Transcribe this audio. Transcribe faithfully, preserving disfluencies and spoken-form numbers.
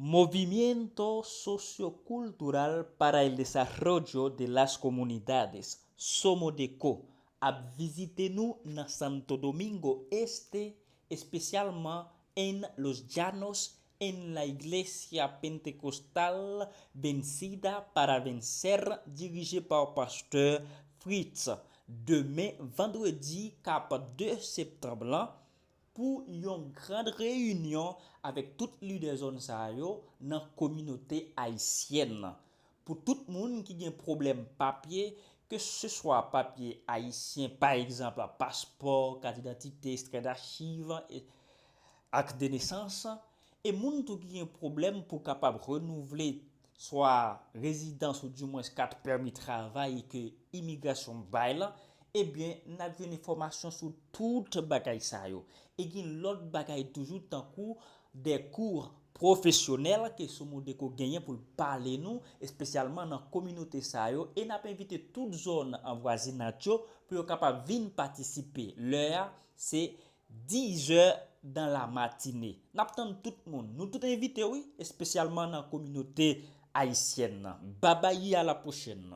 Movimiento Sociocultural para el Desarrollo de las Comunidades, Somodeco, ap vizite nou nan Santo Domingo Este, espesyalman en Los Llanos, en la Iglesia Pentecostal Vencida para Vencer, dirije pa pastè Fritz. Demen, vandredi k ap de septanm lan, pou yon gran reyinyon avèk tout lidè zòn sa yo nan kominote ayisyèn nan. Pou tout moun ki gen pwoblèm papye, ke se swa papye ayisyen, pa egzanp, paspò, kat idantite, ekstrè dachiv, e, akt de nesans, e moun tou ki gen pwoblèm pou kapab renouvle swa rezidans ou dimwens kat pèmi travay ke imigrasyon bay la, ebyen, n ap jwenn enfòmasyon sou tout bagay sa yo. E gen lòt bagay toujou, tankou de kou pwofesyonèl ke Somodeco genyen pou l pale nou, espesyalman nan kominote sa yo, e n ap envite tout zòn an vwazinaj yo pou yo kapab vin patisipe. Lè a, se dizè dan la matine. N ap tann tout moun. Nou tout envite, wi, espesyalman nan kominote ayisyèn nan. Babay, a la pwochèn.